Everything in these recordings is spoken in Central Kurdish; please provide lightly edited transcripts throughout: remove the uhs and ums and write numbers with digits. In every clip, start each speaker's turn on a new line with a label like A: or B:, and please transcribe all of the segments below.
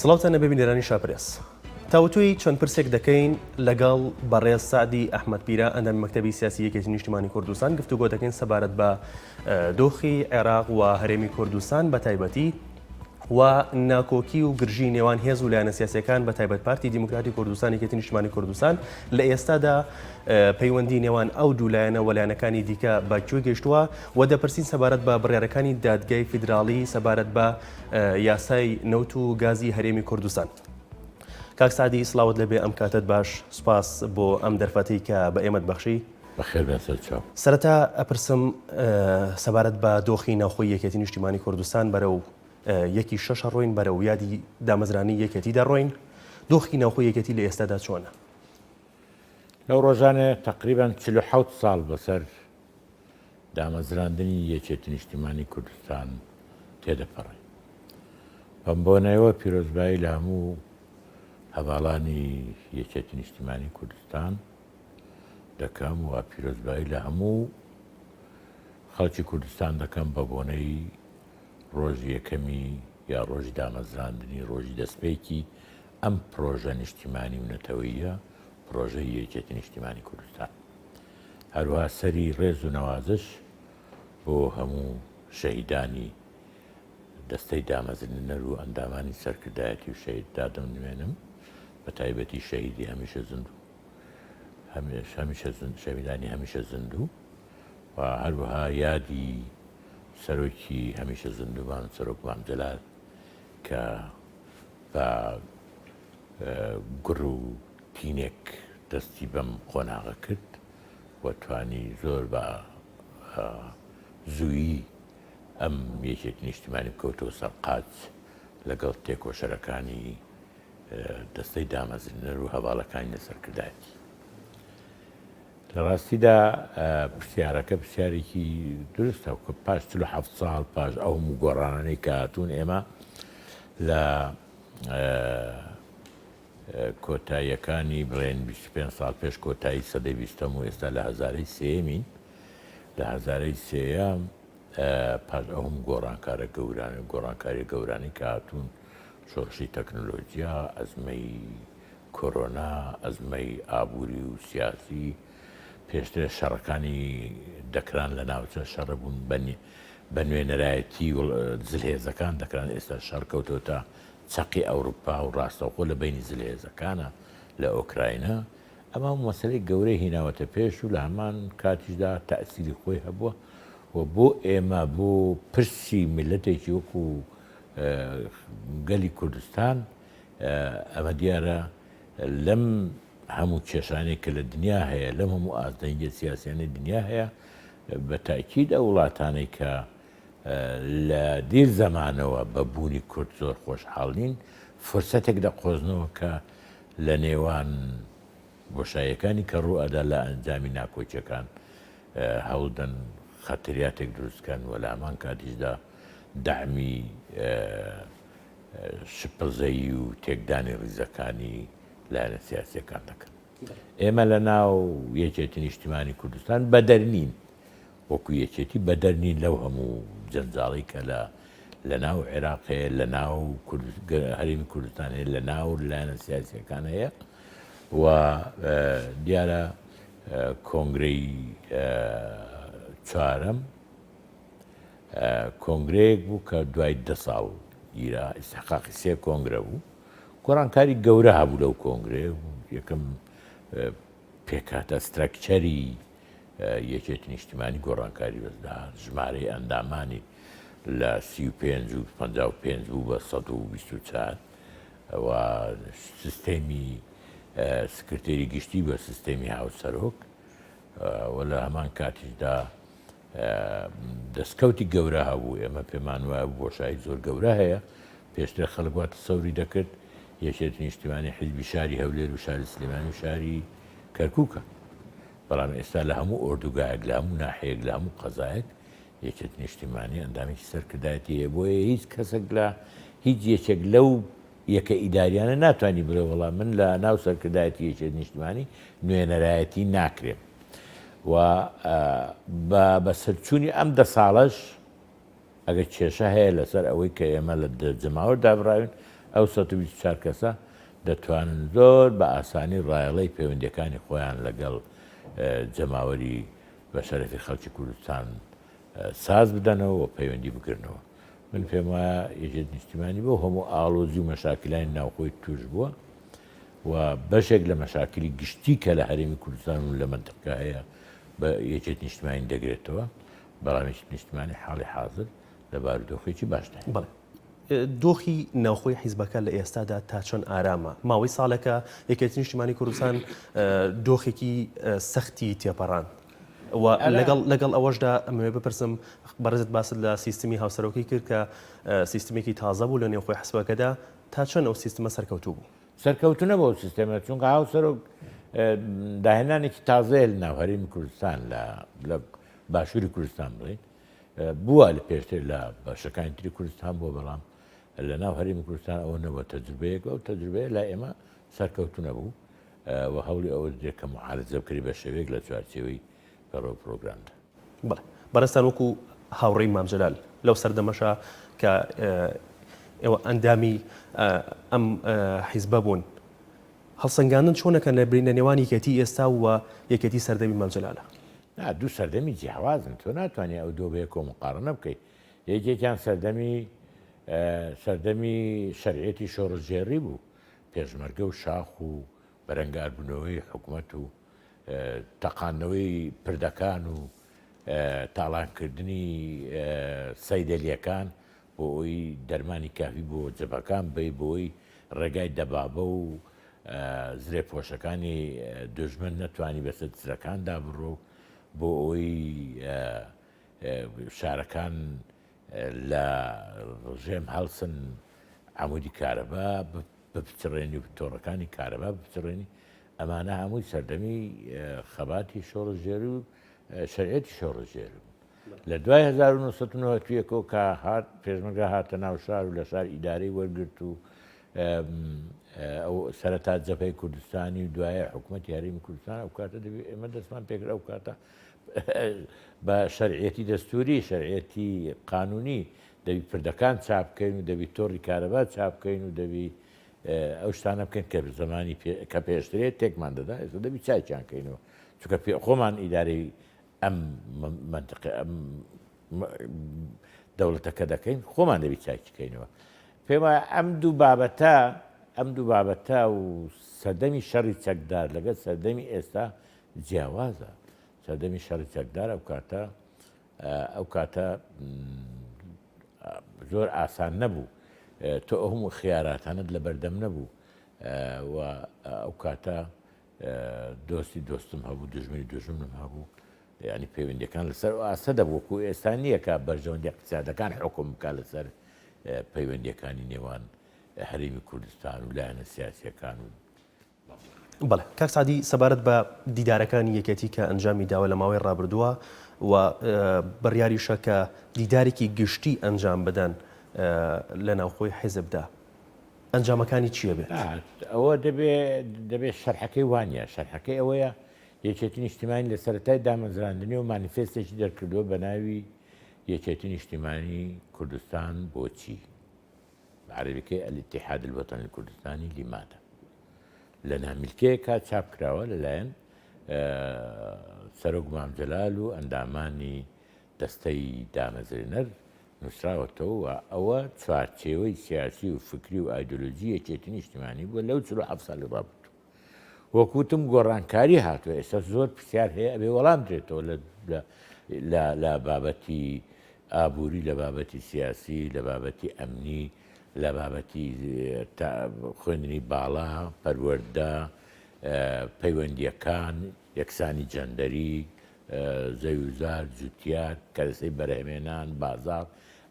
A: سڵاوتان لەبێ بینەرانی شاپرێس. تاوتوێی چەند پرسێک دەکەین لەگەڵ بەڕێز سەعدی ئەحمەد پیرە ئەندامی مەکتەبی سیاسی یەکێتی نیشتیمانی کوردستان گفتوگۆ دەکەین سەبارەت بە دۆخی عێراق و هەرێمی کوردستان بە تایبەتی و ناکۆکی و گرژی نێوان هێز و لایەنە سیاسیەکان بە تایبەت پارتی دیموکراتی کوردستان یەکێتی نیشتمانی کوردستان لە ئێستادا پەیوەندی نێوان ئەو دوو لایەنە و لایەنەکانی دیکە بە کوێ گەیشتووە و دەپرسین سەبارەت بە بڕیارەکانی دادگای فیدراڵی سەبارەت بە یاسای نەوت و گازی هەرێمی کوردستان. کاک سەعدی سڵاوت لێبێ ئەم کاتەت باش سوپاس بۆ ئەم دەرفەتەی کە بە ئێمەت بەخشی.
B: بەخێر بێن سەرچاو.
A: سەرەتا ئەپرسم سەبارەت بە دۆخی ناوخۆی یەکێتی نیشتیمانی کوردستان بەرەو یەکی شەش ئەڕۆین بەرەو یادی دامەزرانی یەکێتی دەڕۆین دۆخی ناوخۆی یەکێتی لە ئێستادا چۆنە؟
B: لەو ڕۆژانە تەقریبەن 47 ساڵ بەسەر دامەزراندنی یەکێتی نیشتیمانی کوردستان تێدەپەڕێ. بەم بۆنەیەوە پیرۆزبایی لە هەموو هەڤاڵانی یەکێتی نیشتیمانی کوردستان دەکەم و پیرۆزبایی لە هەموو خەڵکی کوردستان دەکەم بە بۆنەی ڕۆژی یەکەمی یا ڕۆژی دامەزراندنی ڕۆژی دەستپێکی ئەم پرۆژە نیشتیمانی و نەتەوەیە پرۆژەی یەکێتی نیشتیمانی کوردستان. هەروەها سەری ڕێز و نەوازش بۆ هەموو شەهیدانی دەستەی دامەزرێنەر و ئەندامانی سەرکردایەتی و شەهید دادەمنوێنم، بە تایبەتی شەهیدی هەمیشە زیندوو هەمیشە شەهیدانی هەمیشە زیندوو و هەروەها یادی سەرۆکی هەمیشە زیندوومان سەرۆک مام جەلال کە بە گوڕ و تینێک دەستی بەم قۆناغە کرد و توانی زۆر بە زوویی ئەم یەکێتی نیشتیمانی بکەوتەوە سەر قاچ لەگەڵ تێکۆشەرەکانی دەستەی دامەزرێنەر و هەڤاڵەکانی لە سەرکردایەتی. لە ڕاستیدا پرسیارەکە پرسیارێکی دروستە کە پاش 47 ساڵ پاش ئەو هەموو گۆڕانانەی کە هاتوون ئێمە لە کۆتاییەکانی بڵێن 25 ساڵ پێش کۆتایی سەدەی بیستەم و ئێستا لە هەزارەی سێیەمین لە هەزارەی سێیەم پاش ئەو هەموو گۆڕانکارە گەورانە گۆڕانکاریە گەورانەی کە هاتوون شۆڕشی تەکنۆلۆجیا ئەزمەی کۆرۆنا، ئەزمەی ئابووری و سیاسی، پێشتر شەڕەکانی دەکران لە ناوچە شەڕ بوون بە نوێنەرایەتی زلهێزەکان دەکران، ئێستا شەڕ کەوتۆتە چەقی ئەوروپا و ڕاستەوخۆ لە بەینی زلهێزەکانە لە ئۆکراینا، ئەمە مەسەلەی گەورەی هیناوەتە پێش و لە هەمان کاتیشدا تەئسیری خۆی هەبووە و بۆ ئێمە بۆ پرسی میللەتێکی وەکو گەلی کوردستان ئەمە دیارە لەم هەموو کێشانەی کە لە دنیا هەیە، لەم هەموو ئازدەنگیە سیاسیانەی دنیا هەیە، بە تاکید ئەو وڵاتانەی کە لە دیر زەمانەوە بە بوونی کورد زۆر خۆشحاڵ نین، فرسەتێک دەقۆزنەوە کە لە نێوان بۆشاییەکانی کە ڕوو ئەدا لە ئەنجامی ناکۆکیەکان هەوڵدەن خەتریاتێک دروست کەن و لە هەمان کاتیشدا دەعمی شپرزەیی و تێکدانی ڕیزەکانی لایەنە سیاسیەکان دەکەن. ئێمە لە ناو یەکێتی نیشتیمانی کوردستان بەدەر نین، وەکو یەکێتی بەدەر نین لەو هەموو جەنجاڵی کە لە لە ناو عێراق هەیە، لە ناو هەرێمی کوردستان هەیە، لە ناو لایەنە سیاسیەکان هەیە و دیارە کۆنگرەی چوارەم کۆنگرەیەک بوو کە دوای دە ساڵ گیرا، ئیستحقاقی سێ کۆنگرە بوو. گۆڕانکاری گەورە هەبوو لەو کۆنگرەیە. یەکەم پێکهاتە structure ی یەکێتی نیشتیمانی گۆڕانکاری بەسدا، ژمارەی ئەندامانی لە 35 و 55 بوو بە 124 و سیستێمی سکرتێری گشتی بە سیستێمی هاوسەرۆک و لە هەمان کاتیشدا دەستکەوتی گەورە هەبوو، ئێمە پێمان وایە بۆشایی زۆر گەورە هەیە، پێشتر خەڵک وا تەسەوری دەکرد یەکێتی نیشتیمانی حیزبی شاری هەولێر و شاری سلێمانی و شاری کەرکووکە، بەڵام ئێستا لە هەموو ئۆردوگایەک، لە هەموو ناحیەیەک، لە هەموو قەزایەک یەکێتی نیشتیمانی ئەندامێکی سەرکردایەتی هەیە، بۆیە هیچ کەسێک لە هیچ یەکێک لەو یەکە ئیداریانە ناتوانی بڵێ وەڵا من لە ناو سەرکردایەتی یەکێتی نیشتیمانی نوێنەرایەتی ناکرێم. و بە بەسەرچوونی ئەم دە ساڵەش ئەگەر کێشە هەیە لەسەر ئەوەی کە ئێمە لە جەماوەر دابڕاوین. ئەو 124 کەسە دەتوانن زۆر بە ئاسانی ڕایەڵەی پەیوەندیەکانی خۆیان لەگەڵ جەماوەری بە شەرەفی خەڵکی کوردستان ساز بدەنەوە و پەیوەندی بگرنەوە. من پێم وایە یەکێتی نیشتیمانی بەو هەموو ئاڵۆزی و مەشاکلانی ناوخۆی توش بووە و بەشێک لە مەشاکلی گشتی کە لە هەرێمی کوردستان و لە مەنتقەکە هەیە بە یەکێتی نیشتمانی دەگرێتەوە، بەڵام یەکێتی نیشتمانی حاڵی حازر لە بارودۆخێکی باشدایە.
A: بەڵێ. دۆخی ناوخۆی حیزبەکە لە ئێستادا تا چەند ئارامە؟ ماوەی ساڵێکە یەکێتی نیشتیمانی کوردستان دۆخێکی سەختی تێپەڕاند و لەگەڵ لەگەڵ ئەوەشدا ئەمەوێ بپرسم بەڕێزت باست لە سیستمی هاوسەرۆکی کرد کە سیستمێکی تازە بوو لە نێوخۆی حزبەکەدا تا چەند ئەو سیستمە سەرکەوتوو بوو؟
B: سەرکەوتوو نەبوو ئەو سیستێمە چونکە هاوسەرۆک داهێنانێکی تازەیە لە ناو هەرێمی کوردستان لە باشووری کوردستان بڵێین بووە لە پێشتر لە بەشەکانی تری کوردستان بووە بەڵام لە ناو هەرێمی کوردستان ئەوە نەبووە تەجروبەیەک ئەو تەجروبەیە لای ئێمە سەرکەوتوو نەبوو و هەوڵی ئەوە درێت کە معالجە بکرێت بە شێوەیەک لە چوارچێوەی پەڕۆ پرۆگرامدا.
A: بەڵێ بەڕێزتان وەکو هاوڕێی مام جەلال لەو سەردەمەشا کە ئێوە ئەندامی ئەم حیزبە بوون هەڵسەنگاندن چۆن ئەکەن لە لە نێوان یەکێتی ئێستا و یەکێتی سەردەمی مام جەلالە؟
B: نا دوو سەردەمی جیاوازن تۆ ناتوانی ئەو دووە بەیەکەوە مقارنە بکەی یەکێکیان سەردەمی سەردەمی شەرعیەتی شۆڕشگێڕی بوو پێشمەرگە و شاخ و بەرەنگاربوونەوەی حکومەت و تەقاندنەوەی پردەکان و تاڵانکردنی سەیدەلیەکان بۆ ئەوەی دەرمانی کافی بۆ جەبهەکان بەی بۆ ئەوەی ڕێگای دەبابە و زرێپۆشەکانی دوژمن نەتوانی بەسەر چرەکاندا بڕۆ بۆ ئەوەی شارەکان لە ڕژێم هەڵسن عمودی کارەبا بپچڕێنی و تۆڕەکانی کارەبا بپچڕێنی ئەمانە هەمووی سەردەمی خەباتی شۆڕشگێری و شەرعیەتی شۆڕشگێری بوون. لە دوای 1991 ەوە کە هات پێشمەرگە هاتە ناو شار و لە شار ئیدارەی وەرگرت و ئەو سەرەتا جەبهەی کوردستانی و دوایە حکوومەتی هەرێمی کوردستان ئەو کاتە دەبێ ئێمە دەستمان پێکرد ئەو کاتە بە شەرعیەتی دەستوری شەرعیەتی قانونی دەبی پردەکان چاپ بکەین و دەبی تۆڕی کارەبا چاپ بکەین و دەبی ئەو شتانە بکەین کە زمانی کە پێشترێت تێکمان دەدا ئێستا دەبی چاکیان کەینەوە چونکە پێ خۆمان ئیدارەی ئەم مەنتقە ئەم دەوڵەتەکە دەکەین خۆمان دەبی چاکی کەینەوە پێم وایە ئەم دوو بابەتە ئەم دوو بابەتە و سەردەمی شەڕی چەکدار لەگەڵ سەردەمی ئێستا جیاوازە سەردەمی شەڕی چەکدار ئەو کاتە ئەو کاتە زۆر ئاسان نەبوو تۆ ئەو هەموو خیاراتانت لە بەردەم نەبوو و ئەو کاتە دۆستی دۆستم هەبوو دوژمنی دوژمنم هەبوو یعنی پەیوەندیەکان لەسەر ئەو ئاستە دەبوو وەکو ئێستا نییە کە بەرژەوەندی اقتصادەکان حکوم بکات لەسەر پەیوەندیەکانی نێوان هەرێمی کوردستان و لایەنە سیاسیەکان و
A: بەڵێ کاک سەعدی سەبارەت بە دیدارەکانی یەکێتی کە ئەنجامی داوە لە ماوەی ڕابردووە و بڕیاریشە کە دیدارێکی گشتی ئەنجام بدەن لە ناوخۆی حیزبدا ئەنجامەکانی چییە بێت؟
B: ئەوە دەبێ دەبێ شەرحەکەی وانە شەرحەکەی ئەوەیە یەکێتی نیشتیمانی لە سەرەتای دامەزراندنی و مانیفێستێکی دەرکردووە بە ناوی یەکێتی نیشتیمانی کوردستان بۆچی؟ بە عەرەبیەکەی الاتحاد الوطنی الکردستانی لماذا لە نامیلکەیەکا چاپ کراوە لەلایەن سەرۆک مام جەلال و ئەندامانی دەستەی دامەزرێنەر نووسراوەتەوە و ئەوە چوارچێوەی سیاسی و فکری و ئایدۆلۆژی یەکێتی نیشتیمانی بووە لەو 47 ساڵی ڕابردوو. وەک وتم گۆڕانکاری هاتووە ئێستا زۆر پرسیار هەیە ئەبێ وەڵام درێتەوە لە لە بابەتی ئابووری لە بابەتی سیاسی لە بابەتی ئەمنی لە بابەتی خوێندنی باڵا پەروەردە پەیوەندیەکان یەکسانی جەندەری زەویوزار جوتیار کەرەسەی بەرهەمێنان بازاڕ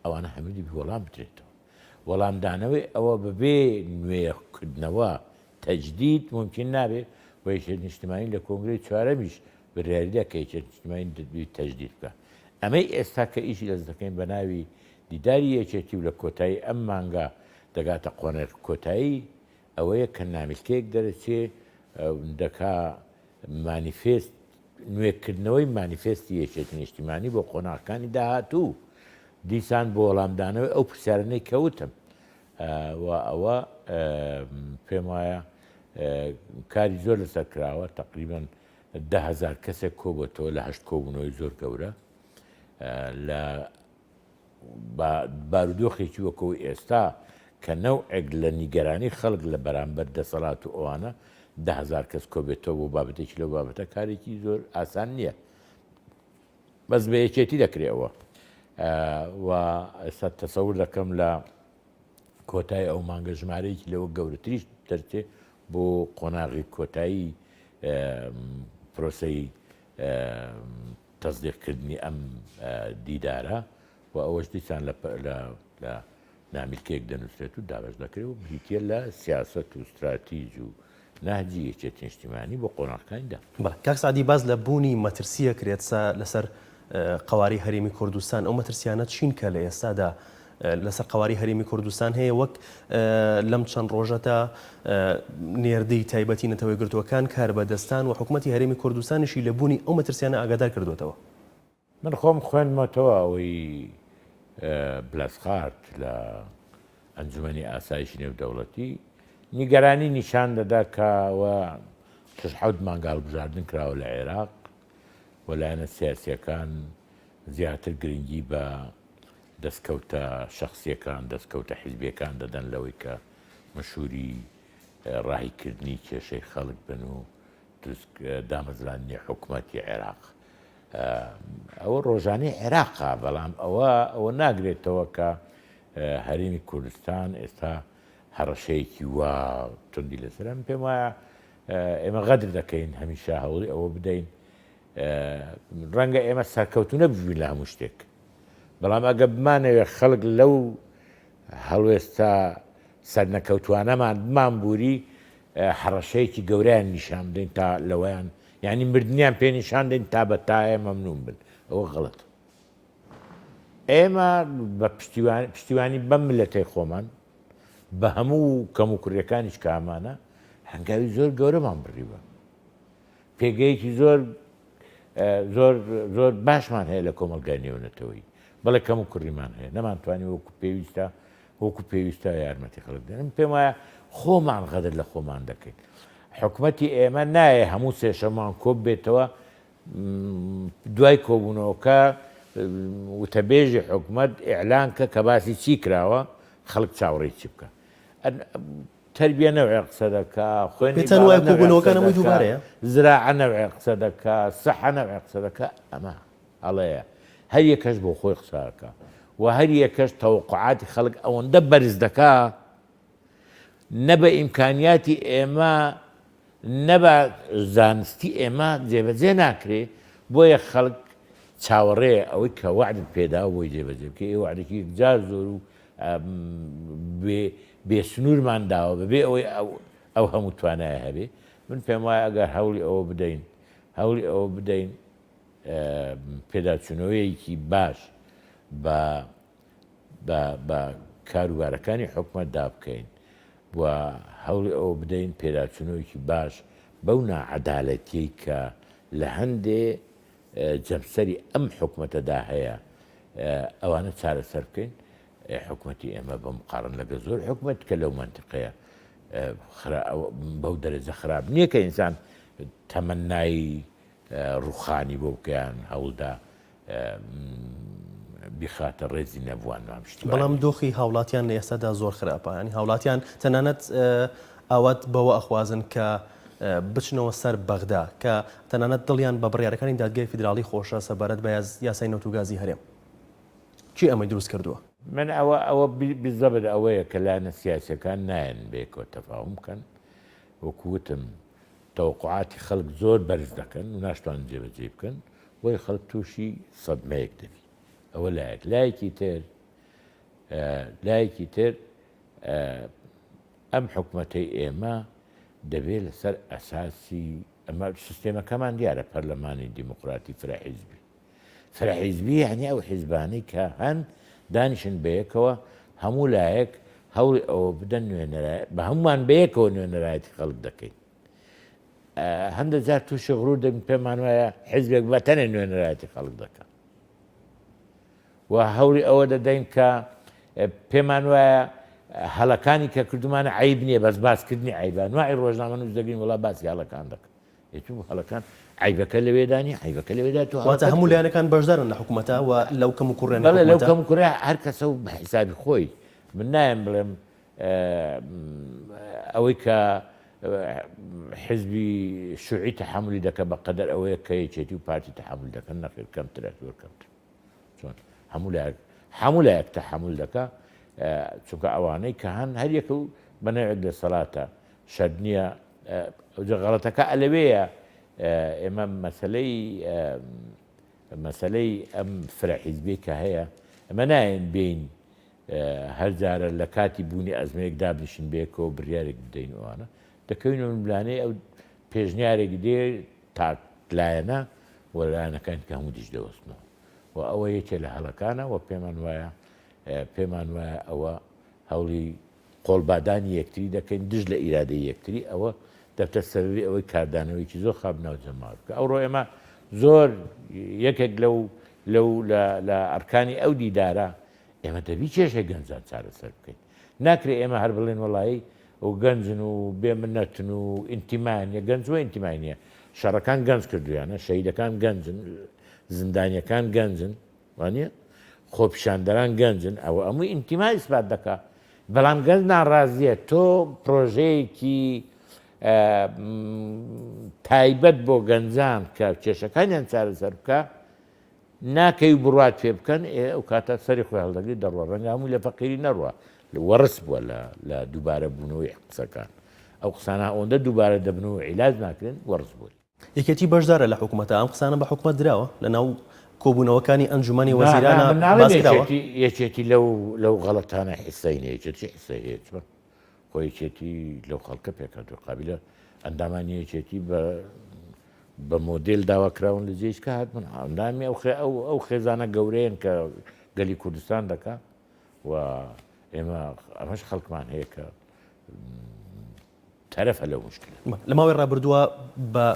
B: ئەوانە هەمووی دەبی وەڵام بدرێتەوە وەڵامدانەوەی ئەوە بەبێ نوێکردنەوە تەجدید مومکین نابێ و یەکێتی نیشتمانی لە کۆنگرەی چوارەمیش بریاریدا کە یەکێتی نیشتمانی دەبی تەجدید بکا. ئەمەی ئێستا کە ئیشی لەس دەکەین بە ناوی دیداری یەکێتی و لە کۆتایی ئەم مانگە دەگاتە قۆناغی کۆتایی ئەوەیە کە نامیلکەیەک دەرەچێ دەکا مانیفێست نوێکردنەوەی مانیفێستی یەکێتی نیشتیمانی بۆ قۆناغەکانی داهاتوو دیسان بۆ وەڵامدانەوەی ئەو پرسیارانەی کە وتم. و ئەوە پێم وایە کاری زۆر لەسەر کراوە تقریبان 10هزار کەسێک کۆبەتەوە لە هەشت کۆبوونەوەی زۆر گەورە لە بارودۆخێکی وەکەوەی ئێستا کە نەوعێک لە نیگەرانی خەڵک لە بەرامبەر دەسەڵات و ئەوانە 10هزار کەس کۆبێتەوە بۆ بابەتێکی لەو بابەتە کارێکی زۆر ئاسان نییە بەس بە یەکێتی دەکرێ ئەوە و ئێستا تەسەور دەکەم لە کۆتای ئەو مانگە ژمارەیەکی لەوە گەورەتریش دەرچێ بۆ قۆناغی کۆتایی پرۆسەی تەسدیقکردنی ئەم دیدارە و ئەوەش دیسان لە نامیلکەیەک دەنووسرێت و دابەش دەکرێت و بریتییە لە سیاسەت و ستراتیج و نەهجی یەکێتی نیشتیمانی بۆ قۆناغەکانی داهاتوو.
A: بەڵێ کاک سەعدی باس لە بوونی مەترسی ئەکرێت سە لەسەر قەوارەی هەرێمی کوردستان ئەو مەترسیانە چین کە لە ئێستادا لەسەر قەوارەی هەرێمی کوردستان هەیە وەک لەم چەند ڕۆژەدا نێردەی تایبەتی نەتەوە یەکگرتووەکان کاربەدەستان و حکومەتی هەرێمی کوردستانیشی لە بوونی ئەو مەترسیانە ئاگادار کردووەتەوە.
B: من خۆم خوێندمەتەوە ئەوەی بلاسخارت لە ئەنجومەنی ئاسایشی نێودەوڵەتی نیگەرانی نیشان دەدا کە ئەوە شەش حەوت مانگە هەڵبژاردن کراوە لە عێراق و لایەنە سیاسییەکان زیاتر گرنگی بە دەستکەوتە شەخسییەکان، دەستکەوتە حیزبییەکان دەدەن لەوەی کە مشووری ڕاهیکردنی کێشەی خەڵک بن و دروست دامەزراندنی حکومەتی عێراق. ئەوە ڕۆژانەی عێراقە، بەڵام ئەوە ئەوە ناگرێتەوە کە هەرێمی کوردستان ئێستا هەڕەشەیەکی وا توندی لەسەرە. من پێم وایە ئێمە غەدر دەکەین هەمیشە هەوڵی ئەوە بدەین ڕەنگە ئێمە سەرکەوتوو نەبووین لە هەموو شتێک، بەڵام ئەگەر بمانەوێت خەڵک لەو هەڵوێستە سەرنەکەوتوانەمان بمانبووری، هەڕەشەیەکی گەورەیان نیشان بدەین تا لەوەیان یانی مردنیان پێ نیشان دەین تا بە تایە مەمنوون بن، ئەوە غەڵەتە. ئێمە بە پشتیوانی پشتیوانی بەم میللەتەی خۆمان بە هەموو کەموکوڕیەکانیش کە هەمانە هەنگاوی زۆر گەورەمان بڕیوە. پێگەیەکی زۆر زۆر زۆر باشمان هەیە لە کۆمەڵگای نێونەتەوەیی. بەڵێ کەم و کوڕیمان هەیە، نەمانتوانی وەکو پێویستە وەکو پێویستە یارمەتی خەڵک بدەین. من پێم وایە خۆمان غەدر لە خۆمان دەکەین. حکومەتی ئێمە نایە هەموو سێشەممان کۆببێتەوە دوای کۆبوونەوەکە وتەبێژی حکومەت ئیعلان کە کە باسی چی کراوە خەڵک چاوەڕێی چی بکە. تەربیە نەوعێ قسە دەکا، خوێندنی
A: پێتان
B: باڵا
A: وایە
B: نەوعێ قسە
A: کۆبوونەوەکان هەمووی
B: دەکا،
A: دووبارەیە؟
B: زراعە نەوعێ قسە دەکا، سحە نەوعێ قسە دەکا، ئەمە هەڵەیە. هەر یەکەش بۆ خۆی قسە ئەکا و هەر یەکەش تەوەقوعاتی خەڵک ئەوەندە بەرز دەکا نە بە ئیمکانیاتی ئێمە نە بە زانستی ئێمە جێبەجێ ناکرێ، بۆیە خەڵک چاوەڕێیە ئەوەی کە وەعدت پێداوە بۆی جێبەجێ بکەی، ئێ وەعدێکی یەکجار زۆر و بێ سنوورمان داوە بەبێ ئەوەی ئەو هەموو توانایە هەبێ، من پێم وایە ئەگەر هەوڵی ئەوە بدەین هەوڵی ئەوە بدەین پێداچوونەوەیەکی باش بە بە کاروبارەکانی حکومەتدا بکەین و هەوڵی ئەوە بدەین پێداچوونەوەیەکی باش بەو ناعەدالەتیەی کە لە هەندێ جەمسەری ئەم حکومەتەدا هەیە ئەوانە چارەسەر بکەین حکومەتی ئێمە بە مقارن لەگە زۆر حکومەت کە لەو مەنتیقەیە بەو دەرەجە خراپ نییە کە ئینسان تەمەنای ڕوخانی بۆ بکەیان هەوڵدا بیخاتە ڕێزی نەبووان و ئەم شتی
A: بەڵام
B: وانەی.
A: دۆخی هاوڵاتیان لە ئێستادا زۆر خراپە یانی هاوڵاتیان تەنانەت ئاوات بەوە ئەخوازن کە بچنەوە سەر بەغدا کە تەنانەت دڵیان بە بڕیارەکانی دادگای فیدراڵی خۆشە سەبارەت بە یاسای نەوت و گازی هەرێم. کێ ئەمەی دروست کردووە؟
B: من ئەوە ئەوە بالزەبت ئەوەیە کە لایەنە سیاسیەکان نایەن بەیەکەوە تەفاهوم بکەن وەکو وتم تەوەقوعاتی خەڵک زۆر بەرز دەکەن و ناشتوانن جێبەجێی بکەن، بۆیە خەڵک تووشی سەدمەیەک دەبی. ئەوە لایەک. لایەکی تر لایەکی تر ئەم حکومەتەی ئێمە دەبێ لەسەر ئەساسی ئەمە سیستێمەکەمان دیارە پەرلەمانی دیموکراتی فرە حیزبی. فرە حیزبی یعنی ئەو حیزبانەی کە هەن دانیشن بەیەکەوە هەموو لایەک هەوڵی ئەوە بدەن نوێنەرای بە هەموومان بەیەکەوە نوێنەرایەتی خەڵک دەکەین. هەندێک جار تووشی غرور دەبین پێمان وایە حیزبێک بە تەنێ نوێنەرایەتی خەڵک دەکات و هەوڵی ئەوە دەدەین کە پێمان وایە هەڵەکانی کە کردومانە عیب نییە بەس باسکردنی عیبە نوعی ڕۆژنامە نووس دەگرین وڵا باسی هەڵەکان دەکەن ئێ تو هەڵەکان عیبەکە لەوێدا نیە عیبەکە لەوێدا تۆ
A: واتە
B: هەڵەکەت
A: هەموو
B: کرد.
A: لایەنەکان بەشدارن لە حکوومەتە و لەو کەم و کوڕیانەی
B: بەڵێ لەو
A: حکوومەتە.
B: کەم و کوڕە هەر کەسە و بە حیسابی خۆی من نایەم بڵێم ئەوەی کە حزبی شوعی تەحەمولی دەکە بە قەدەر ئەوەیە کە یەکێتی و پارتی تەحەمول دەکەن نەخێر کەمترە زۆر کەمتر چۆن هەموو لایەک هەموو لایەک تەحەمول دەکا چونکە ئەوانەی کە هەن هەر یەکە و بە نەوعێک دەسەڵاتە شەرت نییە ئەوجا غەڵەتەکە ئەلەوێیە ئێمە مەسەلەی مەسەلەی ئەم فرە حیزبی کە هەیە ئەمە نایەن بین هەر جارە لە کاتی بوونی ئەزمەیەک دابنیشین بەیەکەوە بریارێک بدەین ئەوانە دەکەوین ململانێی ئەو پێشنیارێک دێ تاک لایەنە و لایەنەکانی کە هەموو دژ دەوەستنەوە و ئەوە یەکێ لە هەڵەکانە و پێمان وایە پێمان وایە ئەوە هەوڵی قۆڵبادانی یەکتری دەکەین دژ لە ئیرادەی یەکتری ئەوە دەبتە سەبەبی ئەوەی کاردانەوەیەکی زۆر خراپ ناو جەماوەر بکە ئەوڕۆ ئێمە زۆر یەکێک لەو لەو لە ئەرکانی ئەو دیدارە ئێمە دەبی کێشەی گەنجان چارەسەر بکەین ناکرێ ئێمە هەر بڵێن وەڵایی و گەنجن و بێ منەتن و ئینتیمایان نیە گەنج وە ئینتیمای نییە شەڕەکان گەنج کردویانە شەهیدەکان گەنجن زیندانیەکان گەنجن وانیە؟ خۆپیشاندەران گەنجن ئەوە ئەمووی ئینتیما ئیسبات دەکا بەڵام گەنج ناڕازیە تۆ پرۆژەیەکی تایبەت بۆ گەنجان کە کێشەکانیان چارەسەر بکە ناکەی و بڕوات پێ بکەن ئێ ئەو کاتە سەری خۆی هەڵدەگری دەڕوە ڕەنگە هەمووی لە فەقیری نەڕوە وەڕس بووە لە لە دووبارە بوونەوەی قسەکان ئەو قسانە ئەوەندە دووبارە دەبن و عیلاج ناکرێن وەڕس بووە.
A: یەکێتی بەشدارە لە حکومەتە، ئەم قسانە بە حکومەت دراوە؟ لەناو کۆبوونەوەکانی ئەنجومەنی وەزیرانە باس کراوە؟
B: یەکێتی لەو لەو غەڵەتانە حیسەی نیە، یەکێتی حیسەی هەیە چۆن خۆ یەکێتی لەو خەڵکە پێکهاتووە قابیلە ئەندامانی یەکێتی بە بە مۆدێل داوا کراون لە جێیش کە هاتبوون ئەندامی ئەو ئەو ئەو خێزانە گەورەیەن کە گەلی کوردستان دەکا و ئێمە ئەمەش خەڵکمان هەیە کە تەرەفە لەو موشکلە.
A: لە ماوەی ڕابردووە بە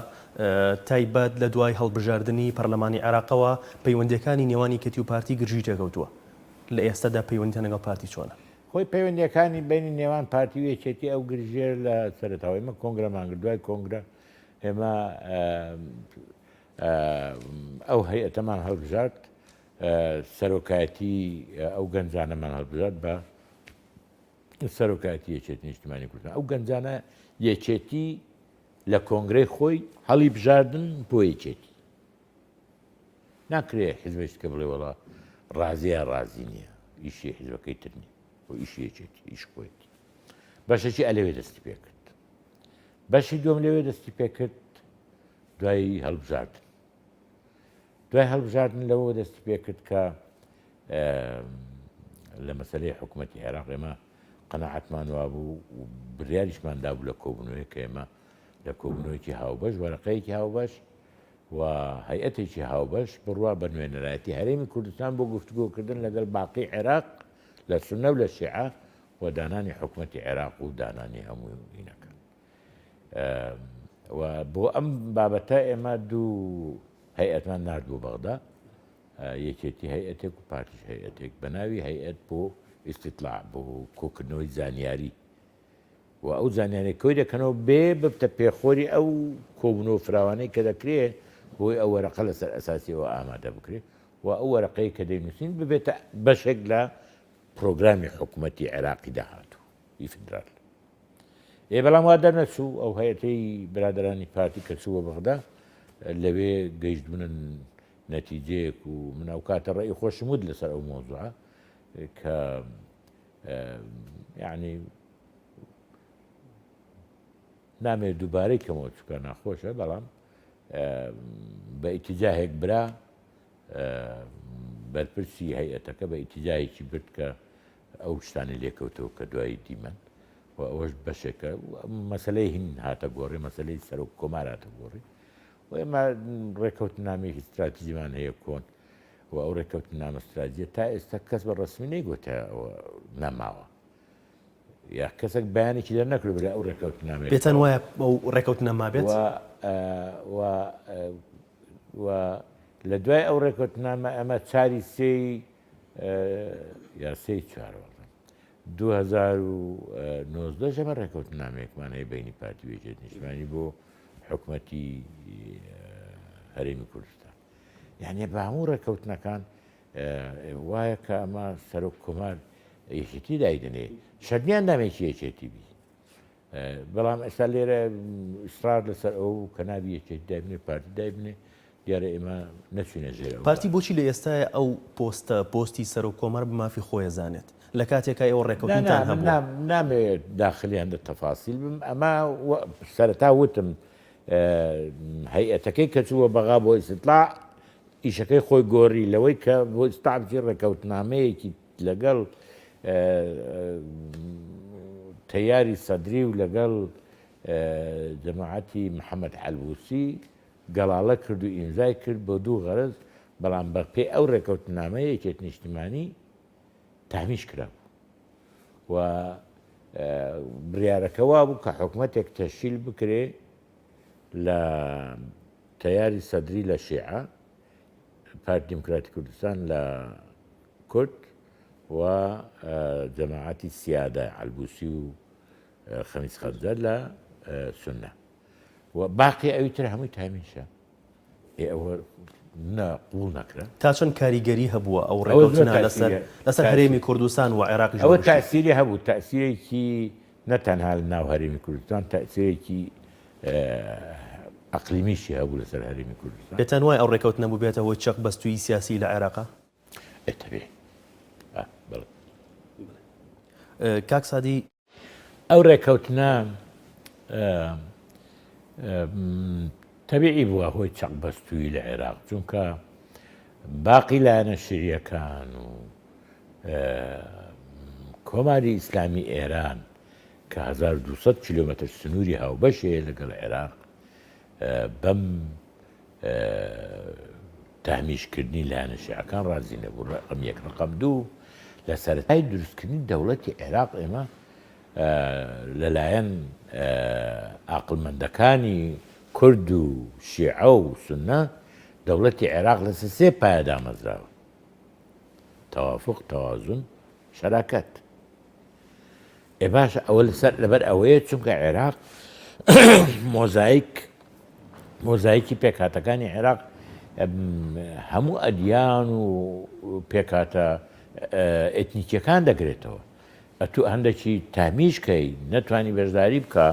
A: تایبەت لە دوای هەڵبژاردنی پەرلەمانی عێراقەوە پەیوەندییەکانی نێوان یەکێتی و پارتی گرژی تێکەوتووە، لە ئێستادا پەیوەندیتان لەگەڵ پارتی چۆنە؟
B: خۆی پەیوەندییەکانی بەینی نێوان پارتی و یەکێتی ئەو گرژییە لە سەرەتاوە ئێمە کۆنگرەمان کرد، دوای کۆنگرە ئێمە ئەو هەیئەتەمان هەڵبژارد، سەرۆکایەتی ئەو گەنجانەمان هەڵبژارد بە سەرۆکایەتی یەکێتی نیشتیمانی کوردستان ئەو گەنجانە یەکێتی لە کۆنگرەی خۆی هەڵی بژاردن بۆ یەکێتی ناکرێ حزبێک کە بڵێ وڵا ڕازیە ڕازی نییە ئیشی حزبەکەی تر نیە بۆ ئیشی یەکێتی ئیش خۆیەتی بەشێکی ئەلەوێ دەستی پێکرد بەشی دوم لەوێ دەستی پێکرد دوای هەڵبژاردن دوای هەڵبژاردن لەوەوە دەستی پێکرد کە لە مەسەلەی حکوومەتی عێراق ئێمە قەناعەتمان وابوو و بریاریشمان دابوو لە کۆبوونەوەی کە ئێمە لە کۆبوونەوەیەکی هاوبەش وەرەقەیەکی هاوبەش و هەیئەتێکی هاوبەش بڕوا بە نوێنەرایەتی هەرێمی کوردستان بۆ گفتوگۆکردن لەگەڵ باقی عێراق لە سوننە و لە شیعە و دانانی حکوومەتی عێراق و دانانی هەموو هینەکان. و بۆ ئەم بابەتە ئێمە دوو هەیئەتمان نارد بۆ بەغدا یەکێتی هەیئەتێک و پارتیش هەیئەتێک بە ناوی هەیئەت بۆ ئیستیطلاع بۆ کۆکردنەوەی زانیاری و ئەو زانیاری کۆی دەکەنەوە بێ ببتە پێخۆری ئەو کۆبوونەوە فراوانەی کە دەکرێت بۆی ئەو وەرەقە لەسەر ئەساسی ئەوە ئامادە بکرێت و ئەو وەرەقەی کە دەینووسین ببێتە بەشێک لە پرۆگرامی حکوومەتی عێراقی داهاتوو ی فیدرال. ئێ بەڵام وا دەرنەچوو ئەو هەیەتەی برادەرانی پارتی کە چووە بەغدا لەوێ گەیشتبوونە نەتیجەیەک و من ئەو کاتە ڕێی خۆشم وت لەسەر ئەو مۆزوعە کە یعنی نامێ دووبارەی کەمەوە چکە ناخۆشە بەڵام بە ئیتیجاهێک برا بەرپرسی هەیئەتەکە بە ئیتیجاهێکی برد کە ئەو شتانەی لێکەوتەوە کە دوایی دیمەن و ئەوەش بەشێکە مەسلەی هین هاتە گۆڕی مەسلەی سەرۆک کۆمار هاتە گۆڕی و ئێمە ڕێکەوتنامەیەکی استراتیژیمان هەیە کۆن و ئەو ڕێکەوتنامە استراتیژیە تا ئێستا کەس بە ڕسمی نەیگوتە نەماوە یا کەسێک بەیانێکی دەرنەکرد بڵێ ئەو ڕێکەوتنامەیە
A: پێتان وایە ئەو ڕێکەوتنە مابێت
B: و و لە دوای ئەو ڕێکەوتنامە ئەمە چاری سێی یا سێی چوار وەڵا. 2019 ئەمە ڕێکەوتنامەیەکمان هەیە بینی پارتی و یەکێتی نیشتمانی بۆ حکومەتی هەرێمی کوردستان یعنی بە هەموو ڕێکەوتنەکان وایە کە ئەمە سەرۆک کۆمار یەکێتی دایدنێ شەرت نییە ئەندامێکی یەکێتی بی بەڵام ئێستا لێرە ئیسرار لەسەر ئەو کە نابی یەکێتی دایبنێ پارتی دایبنێ دیارە ئێمە نەچوینە ژێر ئەو
A: پارتی بۆچی لە ئێستایا ئەو پۆستە، پۆستی سەرۆک کۆمار بە مافی خۆی ئەزانێت؟ لە کاتێکا ئێوە ڕێکەوتنتان هەبووە.
B: نا نا من نامەوێت داخلی هەندە تەفاسیل بم ئەمە سەرەتا وتم هەیئەتەکەی کە چووە بەغا بۆ ئیستطلاع ئیشەکەی خۆی گۆری لەوەی کە بۆ ئیستطلاع بچی ڕێکەوتنامەیەکی لەگەڵ تەیاری سەدری و لەگەڵ جەماعەتی محەمەد حەلبوسی گەڵاڵە کرد و ئیمزای کرد بۆ دوو غەرەز، بەڵام بە پێی ئەو ڕێکەوتنامەیە یەکێتی نیشتیمانی تەهمیش کرابوو و بڕیارەکە وابوو کە حکومەتێک تەشکیل بکرێ لە تەیاری سەدری لە شیعە، پارتی دیموکراتی کوردستان لە کورد و جەماعەتی سیادە عەلبوسی و خەمیس خەنجەر لە سوننە و باقی ئەوی تر هەمووی تامیشە. ئێ ئەوە نە قبوڵ نەکرا.
A: تا چەند کاریگەری هەبووە ئەو ڕێکەوتنە لەسەر لەسەر هەرێمی کوردستان و عێراقیش
B: ئەوە تەئسیری هەبوو، تەئسیرێکی نە تەنها لە ناو هەرێمی کوردستان، تەئسیرێکی ئەقلیمیشی هەبوو لەسەر هەرێمی کوردستان.
A: پێتان وایە ئەو ڕێکەوتنە بووبێتە هۆی چەق بەستوویی سیاسی لە عێراقا؟
B: ئێ تەبیعی. ئا بەڵێ.
A: کاک سادی.
B: ئەو ڕێکەوتنە تەبیعی بووە هۆی چەقبەستوویی لە عێراق، چونکە باقی لایەنە شیعیەکان و کۆماری ئیسلامی ئێران کە 1200 کیلۆمەتر سنووری هاوبەش هەیە لەگەڵ عێراق بەم تەهمیشکردنی لایەنە شیعەکان ڕازی نەبوو، ڕەقەم یەک. ڕەقەم دوو، لە سەرەتای دروستکردنی دەوڵەتی عێراق ئێمە لەلایەن ئاقڵمەندەکانی کورد و شیعە و سوننە دەوڵەتی عێراق لەسەر سێ پایە دامەزراوە، تەوافوق، تەوازن، شەراکەت. ئێ باشە ئەوە لەسەر لەبەر ئەوەیە چونکە عێراق مۆزایک مۆزایکی پێکهاتەکانی عێراق هەموو ئەدیان و پێکهاتە ئێتنیکیەکان دەگرێتەوە ئەتوو هەندێکی تامیشکەی نەتوانی بەشداری بکە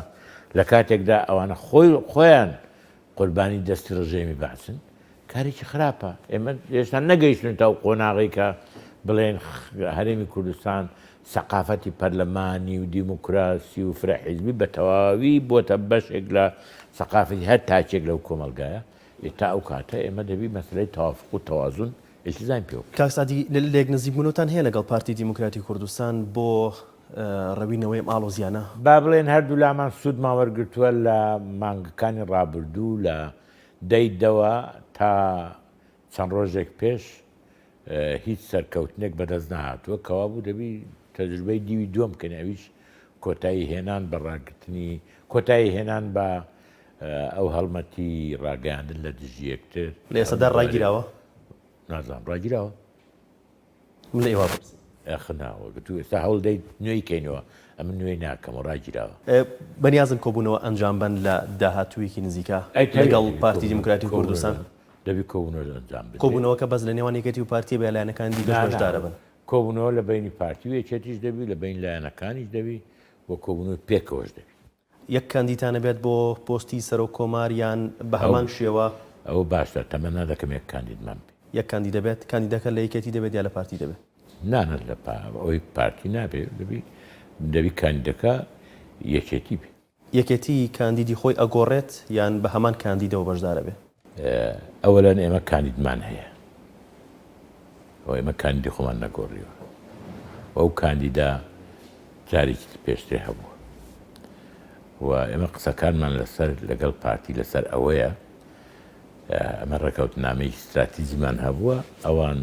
B: لە کاتێکدا ئەوانە خۆی خۆیان قوربانی دەستی ڕژێمی بەعسن کارێکی خراپە ئێمە هێشتا نەگەیشتوین تا ئەو قۆناغەی کە بڵێن هەرێمی کوردستان سەقافەتی پەرلەمانی و دیموکراسی و فرە حیزبی بە تەواوی بۆتە بەشێک لە سەقافەتی هەر تاکێک لەو کۆمەڵگایە تا ئەو کاتە ئێمە دەبی مەسەلەی تەوافق و تەوازن ئیلتیزام پێوە بکەین.
A: کاک سەعدی لێک نزیکبوونەوەتان هەیە لەگەڵ پارتی دیموکراتی کوردستان بۆ ڕەوینەوەی ئەم ئاڵۆزیانە؟
B: با بڵێین هەردوولامان سوودمان وەرگرتووە لە مانگەکانی ڕابردوو لە دەی دەوە تا چەند ڕۆژێک پێش هیچ سەرکەوتنێک بەدەست نەهاتووە، کەوابوو دەبی تەجروبەی دیوی دووەم بکەین ئەویش کۆتایی هێنان بە ڕاگرتنی کۆتایی هێنان بە ئەو هەڵمەتی ڕاگەیاندن لە دژی یەکتر.
A: لە ئێستادا ڕاگیراوە؟
B: نازانم ڕاگیراوە.
A: من لە ئێوە پرسیم.
B: ئەخ نا وەک تو ئێستا هەوڵ دەیت نوێی کەینەوە ئەمن نوێی ناکەمەوە ڕاگیراوە.
A: بەنیازن کۆبوونەوە ئەنجام بەن لە داهاتوویەکی نزیکا لەگەڵ پارتی دیموکراتی کوردستان؟
B: دەبی کۆبوونەوە ئەنجام بدرێت.
A: کۆبوونەوەکە بەس لە نێوان یەکێتی و پارتیە یا لایەنەکانی دیکەش بەشدارەبن؟
B: کۆبوونەوە لە بەینی پارتی و یەکێتیش دەبی، لە بەین لایەنەکانیش دەبی و کۆبوونەوەی پێکەوەش دەبی.
A: یەک کاندیدتان ئەبێت بۆ پۆستی سەرۆک کۆمار یان بە هەمان شێوە؟
B: ئەوە باشترە، تەمەنا دەکەم یەک کاندیدمان بێ.
A: یەک کاندید ئەبێت؟ کاندیدەکە لە یەکێتی دەبێت یا لە پارتی دەبێت؟
B: نا نا لە ئەوەی پارتی نابێ، دەبی دەبی کاندیدەکە یەکێتی بێ.
A: یەکێتی کاندیدی خۆی ئەگۆڕێت یان بە هەمان کاندیدەوە بەشدار ئەبێ؟
B: ئەوەلەن ئێمە کاندیدمان هەیە و ئێمە کاندیدی خۆمان نەگۆڕیوە و ئەو کاندیدا جارێکی تر پێشتر هەبووە و ئێمە قسەکانمان لەسەر لەگەڵ پارتی لەسەر ئەوەیە ئەمە ڕێکەوتنامەی ستراتیجیمان هەبووە ئەوان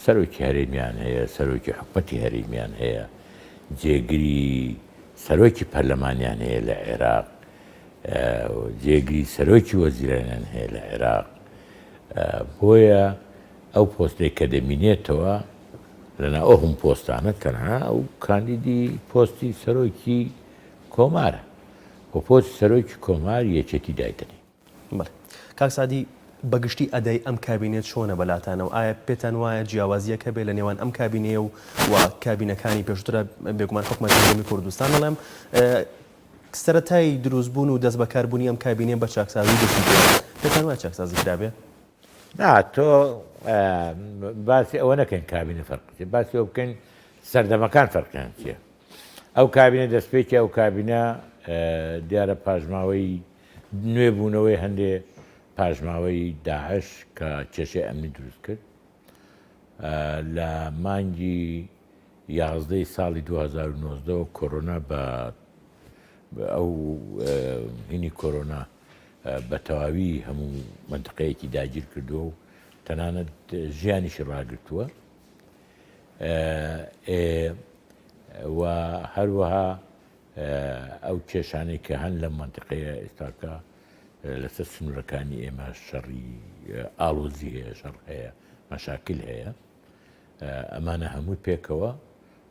B: سەرۆکی هەرێمیان هەیە سەرۆکی حکومەتی هەرێمیان هەیە جێگری سەرۆکی پەرلەمانیان هەیە لە عێراق جێگری سەرۆکی وەزیرانیان هەیە لە عێراق، بۆیە ئەو پۆستەی کە دەمینێتەوە. لەناو ئەو هەموو پۆستانە تەنها ئەو کاندیدی پۆستی سەرۆکی کۆمارە و پۆستی سەرۆکی کۆمار یەکێتی دایدەنێ.
A: بەڵێ. کاک سەعدی، بە گشتی ئەدای ئەم کابینەیە چۆنە بەلاتانەوە؟ ئایا پێتان وایە جیاوازییەک هەبێ لە نێوان ئەم کابینەیە و و کابینەکانی پێشووترا، بێگومان حکومەتی هەرێمی کوردستان ئەڵێم، سەرەتای دروستبوون و دەستبەکاربوونی ئەم کابینەیە بە چاکسازی دەستی پێکرد. پێتان وایە چاکسازی کرابێ؟
B: نا تۆ باسی ئەوە نەکەین کابینە فەرقی چیە، باسی ئەوە بکەین سەردەمەکان فەرقیان چیە. ئەو کابینە دەستپێکی ئەو کابینە دیارە پاشماوەی نوێ بوونەوەی هەندێ پاشماوەی داعش کە کێشەی ئەمنی دروست کرد لە مانگی یازدەی ساڵی 2019 کۆرۆنا بە ئەو هینی کۆرۆنا بە تەواوی هەموو منتقەیەکی داگیر کردووە و تەنانەت ژیانیشی ڕاگرتووە و هەروەها ئەو کێشانەی کە هەن لەم مەنتیقەیە ئێستاکە لەسەر سنوورەکانی ئێمە شەڕی ئاڵۆزی هەیە، شەڕ هەیە، مەشاکل هەیە. ئەمانە هەمووی پێکەوە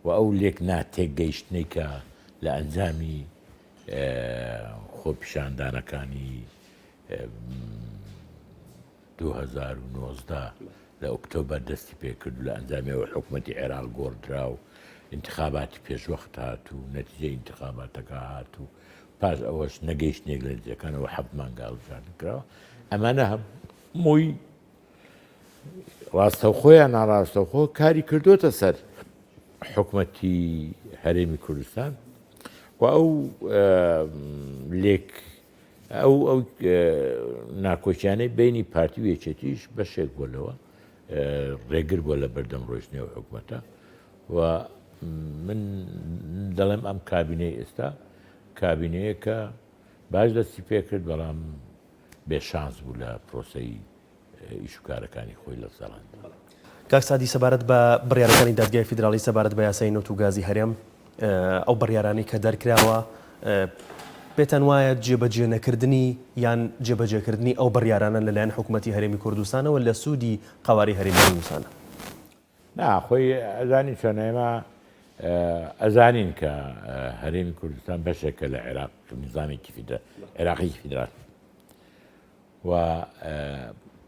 B: و ئەو لێک ناتێکگەیشتنەی کە لە ئەنجامی خۆپیشاندانەکانی 2019 لە ئۆکتۆبەر دەستی پێکرد و لە ئەنجامی ئەوەی حکومەتی عێراق گۆڕدرا و ئینتخاباتی پێشوەخت هات و نەتیجەی ئینتخاباتەکە هات و پاش ئەوەش نەگەیشتنێک لە نەتیجەکانەوە حەفت مانگە هەڵبژاردن کراوە ئەمانە هەمووی ڕاستەوخۆ یا ناڕاستەوخۆ کاری کردوتە سەر حکومەتی هەرێمی کوردستان و ئەو لێک ئەو ئەو ناکۆکیانەی بەینی پارتی و یەکێتیش بەشێک بووە لەوە ڕێگر بووە لە بەردەم ڕۆیشتنی ئەو حکومەتە و من دەڵێم ئەم کابینەی ئێستا کابینەیەکە باش دەستی پێکرد بەڵام بێ شانس بوو لە پرۆسەی ئیش و کارەکانی خۆی لە زەڵاندا.
A: کاک سەعدی سەبارەت بە بڕیارەکانی دادگای فیدراڵی سەبارەت بە یاسای نەوت و گازی هەرێم ئەو بڕیارانەی کە دەرکراوە پێتان وایە جێبەجێ نەکردنی یان جێبەجێکردنی ئەو بڕیارانە لەلایەن حکوومەتی هەرێمی کوردستانەوە لە سوودی قەوارەی هەرێمی کوردستانە؟
B: نا خۆی ئەزانی چۆنە ئێمە ئەزانین کە هەرێمی کوردستان بەشێکە لە عێراق نیزامێکی فیدرا عێراقێکی فیدرال و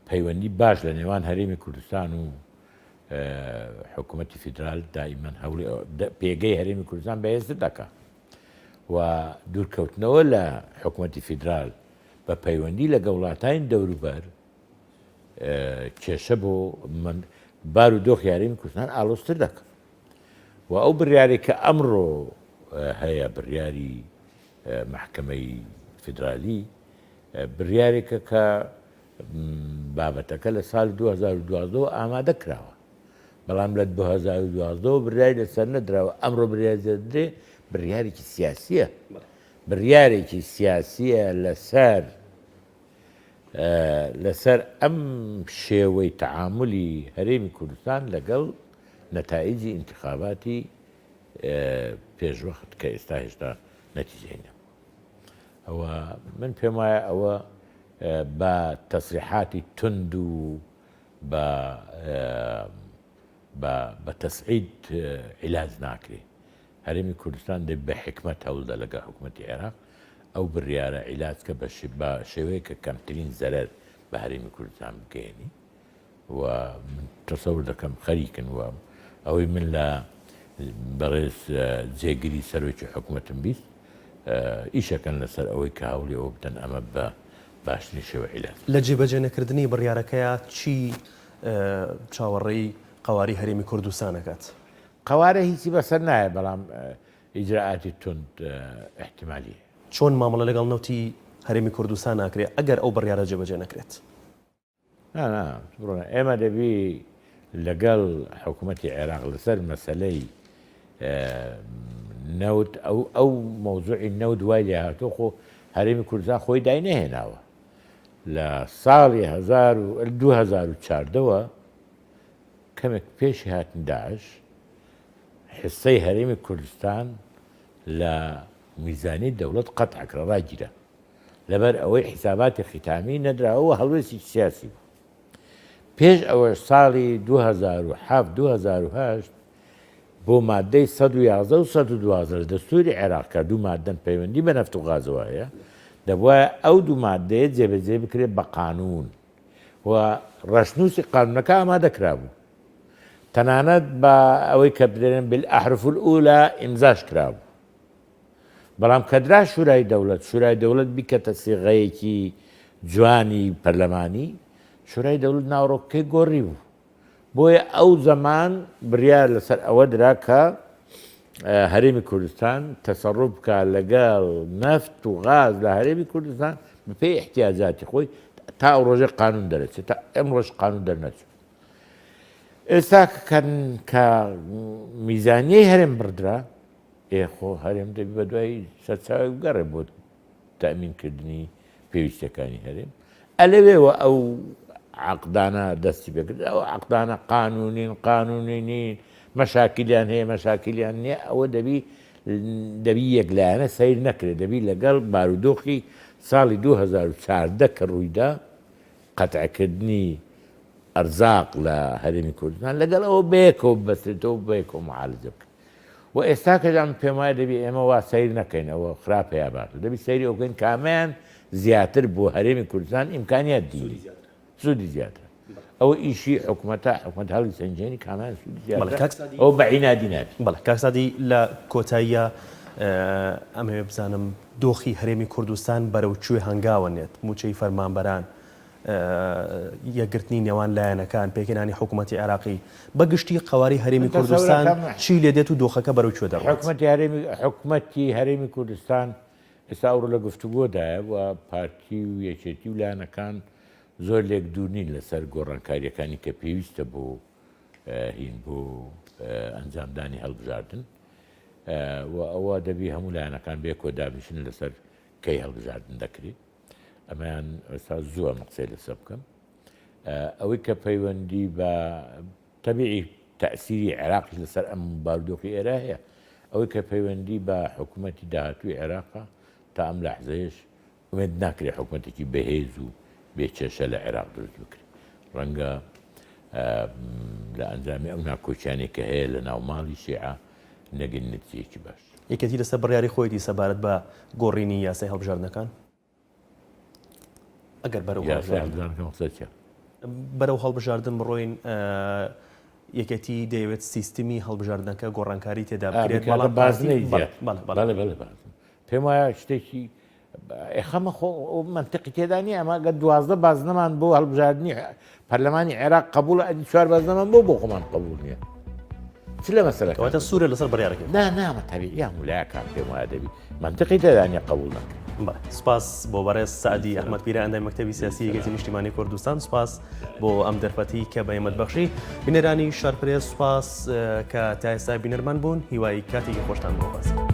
B: پەیوەندی باش لە نێوان هەرێمی کوردستان و حکوومەتی فیدرال دائیمەن هەوڵی پێگەی هەرێمی کوردستان بەهێزتر دەکا و دوورکەوتنەوە لە حکوومەتی فیدرال بە پەیوەندی لەگە وڵاتانی دەوروبەر کێشە بۆ من بار و دۆخی هەرێمی کوردستان ئالۆزتر دەکا و ئەو بڕیارێک کە ئەمڕۆ هەیە بڕیاری مەحکەمەی فیدرالی بڕیارێکە کە بابەتەکە لە ساڵی 2012 ەوە ئامادە کراوە، بەڵام لە 2012 ەوە بڕیاری لەسەر نەدراوە، ئەمڕۆ بڕیاری دەدرێ، بڕیارێکی سیاسییە، بڕیارێکی سیاسییە لەسەر لەسەر ئەم شێوەی تەعامولی هەرێمی کوردستان لەگەڵ نەتائیجی ئینتخاباتی پێشوەخت کە ئێستا هێشتا نەتیجەی نەبووە. ئەوە من پێم وایە ئەوە بە تەسریحاتی توند و بە بە تەسعید عیلاج ناکرێ. هەرێمی کوردستان دەبێ بە حیکمەت هەوڵدە لەگەڵ حکوومەتی عێراق ئەو بڕیارە عیلاج کە بە شێوەیەک کە کەمترین زەرەر بە هەرێمی کوردستان بگەیەنی. و من تەسەور دەکەم خەریکن و ئەوەی من لە بەڕێز جێگری سەرۆکی حکومەتم 20 ئیشەکەن لەسەر ئەوەی کە هەوڵی ئەوە بدەن ئەمە بە باشترین شێوە عیلاج.
A: لە جێبەجێ نەکردنی بڕیارەکەیا چی چاوەڕێی قەوارەی هەرێمی کوردستان ئەکات؟
B: قەوارە هیچی بەسەر نایە بەڵام ئیجرائاتی توند ئیحتیمالی هەیە.
A: چۆن مامەڵە لەگەڵ نەوتی هەرێمی کوردستان ئەکرێ ئەگەر ئەو بڕیارە جێبەجێ نەکرێت؟
B: نا نا بڕۆنە ئێمە دەبی لەگەڵ حکوومەتی عێراق لەسەر مەسەلەی نەوت ئەو ئەو مەوزوعی نەوت وای لێ هاتووە خۆ هەرێمی کوردستان خۆی دای نەهێناوە لە ساڵی 2014ەوە کەمێک پێشی هاتن داعش حسەی هەرێمی کوردستان لە میزانی دەوڵەت قەتعکرا ڕاگیرا لەبەر ئەوەی حیساباتی خیتامی نەدراوە و هەڵوێستێکی سیاسی بوو. پێش ئەوەش ساڵی 2007 2008. بۆ مادەی 111 و 112 لە دەستوری عێراق کە دوو مادەن پەیوەندی بە نەفت و غازەوە هەیە، دەبوایە ئەو دوو مادەیە جێبەجێ بکرێت بە قانوون و ڕەشنووسی قانوونەکە ئامادە کرابوو. تەنانەت بە ئەوەی کە بدرێن بالاحرف الاولى ئیمزاش کرابوو. بەڵام کە درا شورای دەوڵەت، شورای دەوڵەت بیکەتە سیغەیەکی جوانی پەرلەمانی، شورای دەوڵەت ناوەڕۆکەکەی گۆڕیبوو. بۆیە ئەو زەمان بڕیار لەسەر ئەوە درا کە هەرێمی کوردستان تەسەڕوف بکا لەگەڵ نەفت و غاز لە هەرێمی کوردستان بەپێی ئیحتیاجاتی خۆی تا ئەو ڕۆژەی قانوون دەرەچێت، تا ئەمڕۆش قانوون دەرنەچوو. ئێستا کە میزانیەی هەرێم بڕدرا، ئێ خۆ هەرێم دەبی بە دوای سەرچاوێک بگەڕێ بۆ تەئمینکردنی پێویستیەکانی هەرێم. ئەلەوێوە ئەو عەقدانە دەستی پێکرد. ئەو عەقدانە قانونین، قانونی نین، مەشاکیلیان هەیە، مەشاکیلیان نییە، ئەوە دەبی دەبی یەکلایەنە سەیر نەکرێت، دەبی لەگەڵ بارودۆخی ساڵی 2014 کە ڕوویدا، قەتعکردنی ئەرزاق لە هەرێمی کوردستان لەگەڵ ئەوە بەیەکەوە ببەسترێتەوە و بەیەکەوە معالجە بکرێت. و ئێستاکەش ئەمن پێم وایە دەبی ئێمە وا سەیر نەکەین ئەوە خراپە یا باشە، دەبی سەیری ئەوە بکەین کامەیان زیاتر بۆ هەرێمی کوردستان ئیمکانیات دینی سوودی زیاترە. ئەوە ئیشی حکومەتە، حکومەت هەڵی سەنگێنی کامیان سوودی
A: بەڵێ
B: زیاترە،
A: کاک سادی.
B: ئەوە بە عینادی نابی.
A: بەڵێ کاک سادی لە کۆتاییا ئەمەوێ بزانم دۆخی هەرێمی کوردستان بەرەو کوێ هەنگاوە نێت؟ مووچەی فەرمانبەران، یەکگرتنی نێوان لایەنەکان، پێکهێنانی حکوومەتی عێراقی، بە گشتی قەوارەی هەرێمی
B: من تەسەور
A: کوردستان
B: ئەکەم
A: چی لێ دێت و دۆخەکە بەرەو کوێ دەڕوات؟
B: حکومەتی هەرێمی حکومەتی هەرێمی کوردستان ئێستا ئەوڕۆ لە گفتوگۆدایە و پارتی و یەکێتی و لایەنەکان زۆر لێک دوور نین لەسەر گۆڕانکارییەکانی کە پێویستە بۆ هین بۆ ئەنجامدانی هەڵبژاردن و ئەوە دەبی هەموو لایەنەکان بێکۆ دابنیشن لەسەر کەی هەڵبژاردن دەکرێت. ئەمەیان ئێستا زووە من قسەی لەسەر بکەم. ئەوەی کە پەیوەندی بە تەبیعی تەئسیری عێراقیش لەسەر ئەم بارودۆخی ئێرە هەیە. ئەوەی کە پەیوەندی بە حکوومەتی داهاتووی عێراقە تا ئەم لەحزەیەش ئومێد ناکرێت حکوومەتێکی بەهێز و بێ کێشە لە عێراق دروست بکرێت. ڕەنگە لە ئەنجامی ئەو ناکۆکیانەی کە هەیە لە ناو ماڵی شیعە نەگەین نەتیجەیەکی باش.
A: یەکێتی لەسەر بڕیاری خۆیەتی سەبارەت بە گۆڕینی یاسای هەڵبژاردنەکان؟ ئەگەر بەرەو
B: یاسای هەڵبژاردنەکان قسە چیە؟
A: بەرەو هەڵبژاردن بڕۆین یەکێتی دەیەوێت سیستمی هەڵبژاردنەکە گۆڕانکاری تێدا بکرێت بەڵام
B: بازنەی بەڵێ بەڵێ پێم وایە شتێکی خەمە خۆ منطقی تێدا نییە ئەمە گەر 12 بازنەمان بۆ هەڵبژاردننی پەرلەمانی عێراق قبوڵە ئەدی چوار بازنەمان بۆ بۆ خۆمان قبول نییە چ لە مەسەلەکە
A: کەواتە سوورە لەسەر بڕیارەکەی
B: نا نا تەبیعی هەموو لایەکان پێم وایە دەبی منطقی تێدا نییە قبوڵ نەکرێت.
A: بەڵێ سوپاس بۆ بەڕێز سەعدی ئەحمەد پیرە ئەندامی مەکتەبی سیاسی یەکێتی نیشتیمانی کوردستان سوپاس بۆ ئەم دەرفەتی کە بە ئێمەت بەخشی بینەرانی شارپرێس سوپاس کە تا ئێستا بینەرمان بوون هیوای کاتێکی خۆشتان بۆ خوازم.